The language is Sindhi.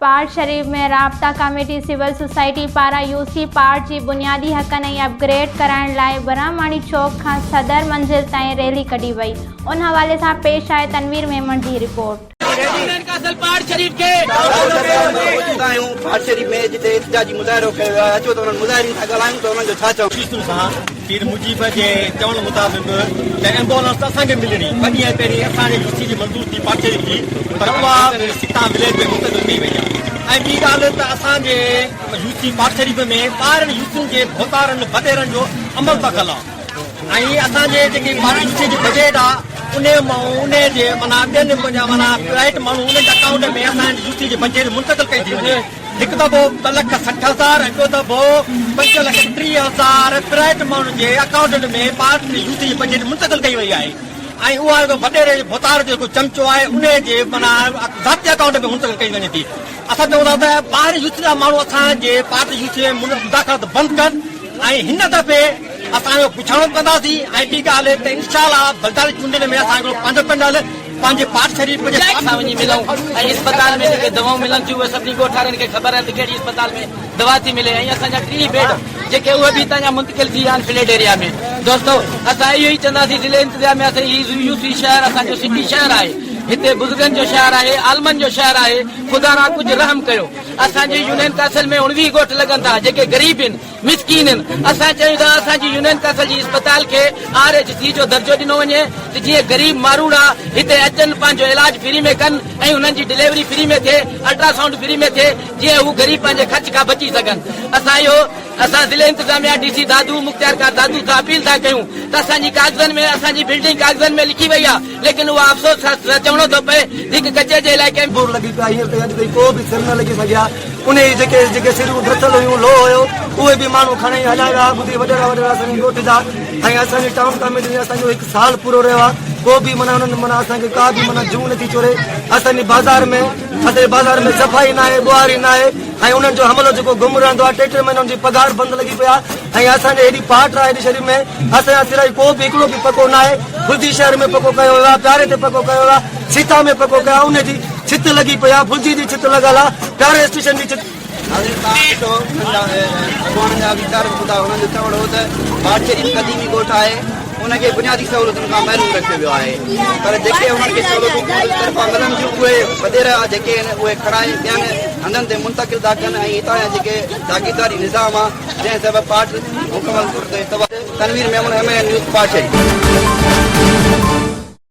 پاٽ شريف ۾ رابطا ڪميٽي سول سوسائٽي پاران يو سي پاٽ جي بنيادي حقن ۽ اپ گريڊ ڪرائڻ لاء برهماڻي چوڪ کان صدر منزل تائين ريلي ڪڍي وئي ان حوالي سان پيش آهي تنوير ميمڻ جي رپورٽ. موجود آهيون پاٽ شريف ۾ جتي احتجاجي مظاهرو ڪيو ويو آهي اچو ته انهن مظاهرين سان ڳالهايون ته انهن جو ڇا چوڻ. آفيسن سان پير مجيب جي چوڻ مطابق ته ايمبولنس اسان کي ملڻي ٻه ڏينهن پهرين اسان جي يو سي جي منظور ٿي پاٽ شريف جي پر اها سيتا وليج ۾ منتقل ڪئي وئي آهي ۽ ٻي ڳالهه ته اسان جي يو سي پاٽ شريف ۾ ٻاهرين يو سين جي ڀوتارن وڏيرن جو عمل دخل آهي ۽ اسان جي جيڪي پاٽ يو سي جي بجيٽ آهي انهي مان انهي جي معنيٰ ٻين معنيٰ پرائيويٽ ماڻهو انهن جي اڪائونٽ ۾ اسان جي يو سي جي بجيٽ منتقل ڪئي ٿي وڃي. هڪ دفعو 2 لک 60 هزار ۽ ٻيو دفعو 5 لک 30 هزار پرائيويٽ ماڻهن جي اڪائونٽن ۾ پارٽي يو سي جي بجيٽ منتقل ڪئي وئي آهي ۽ اها هڪ وڏيري ڀوتار جو هڪ چمچو آهي انهي جي معنيٰ ذاتي اڪائونٽ ۾ منتقل ڪئي وڃي ٿي. اسان چئون ٿا ته ٻاهرين يو سي جا ماڻهو اسان جي پارٽي يو سي ۾ مداخلت بند ڪن ۽ هن دفعي اسان اهو پڇاڻو به ڪنداسين ۽ ٻي ڳالهه ته انشاء الله بلداري چونڊن ۾ اسان هڪڙو پنهنجو پنڊال پنهنجي پاٽ شريف جي سان وڃي ملون ۽ اسپتال ۾ جيڪي دوائون ملن ٿيون اهي سڀني ڳوٺارن کي خبر آهي ته ڪهڙي اسپتال ۾ دوا ٿي ملي ۽ اسان جا 30 بيڊ جيڪي اهي به هتان جا منتقل ٿي ويا آهن فليڊ ايريا ۾ دوستو اسان اهو ئي چونداسين ضلعي انتظاميا سان هي يو سي شهر اسان جو سٽي شهر آهي هتي بزرگن جو شهر آهي عالمن جو شهر آهي خدا را ڪجهه رحم ڪيو اسان جي يونين ڪائونسل ۾ 19 ڳوٺ لڳن ٿا جيڪي غريب آهن مسڪين آهن. اسان چاهيون ٿا اسان جي يونين ڪائونسل جي اسپتال کي آر ايڇ سي جو درجو ڏنو وڃي ته جيئن غريب ماروئڙا هتي اچن پنهنجو علاج فري ۾ ڪن ۽ انهن جي ڊليوري فري ۾ ٿئي الٽراسائونڊ فري ۾ ٿئي جيئن هو غريب پنهنجي خرچ کان بچي سگهن اسان اهو اسان ضلعي انتظاميا ڊي سي دادو مختيارڪار دادو کان اپيل ٿا ڪيون ته اسان جي ڪاغذن ۾ اسان جي بلڊنگ ڪاغذن ۾ لکي وئي آهي ليڪن اها افسوس سان چوڻو ٿو پئي ته هڪ ڪچي جي علائقي ۾. بور لڳي پيا هينئر تائين اڄ تائين ڪو به سر نه لڳي سگهيا انهي جيڪي جيڪي سرون ڊٿل هيون لوهه هيو اهي به ماڻهو کڻي هليا ويا ٻڌي وڏيرا وڏيرا اسان جي ڳوٺ جا ۽ اسان جي ٽائون ڪاميٽي ۾ اسان جو هڪ سال پورو رهيو آهي ڪو به معنيٰ انهن معنيٰ اسان کي ڪا به معنيٰ جون نٿي چوري اسان جي بازار ۾ اسان جي بازار ۾ صفائي ناهي ٻهاري ناهي ۽ انهن جو حملو جيڪو گم رهندو آهي ٽي ٽي مهينا ان جي پگهار بند لڳي پئي آهي ۽ اسان جي هيڏي پاٽ آهي هيڏي شريف ۾ اسان جا سرائي ڪو به هڪڙو به پڪو ناهي ڦلجي شهر ۾ پڪو ڪيو ويو آهي پياري تي پڪو ڪيو ويو آهي سيتا ۾ پڪو ڪيو آهي ان جي ڇت لڳي پئي آهي ڦلجي جي ڇت لڳل آهي پياري اسٽيشن جي ڇت ناظرين توهان ڏٺو انهن جا اڳواڻن جا ويچار به ٻڌا انهن جو چوڻ هو ته پاٽ شريف قديمي ڳوٺ آهي ان کي بنيادي سهولتن کان محروم رکيو ويو آهي پر جيڪي انهن کي سهولتون حڪومت طرفان ملن ٿيون اهي وڏيرا جيڪي آهن اهي کڻائي ٻين هنڌن تي منتقل ٿا ڪن ۽ هتان جا جيڪي جاگيرداري نظام آهي جنهن سبب پاٽ مڪمل طور تي تباهه Tanveer Memon M N news Pat Sharif.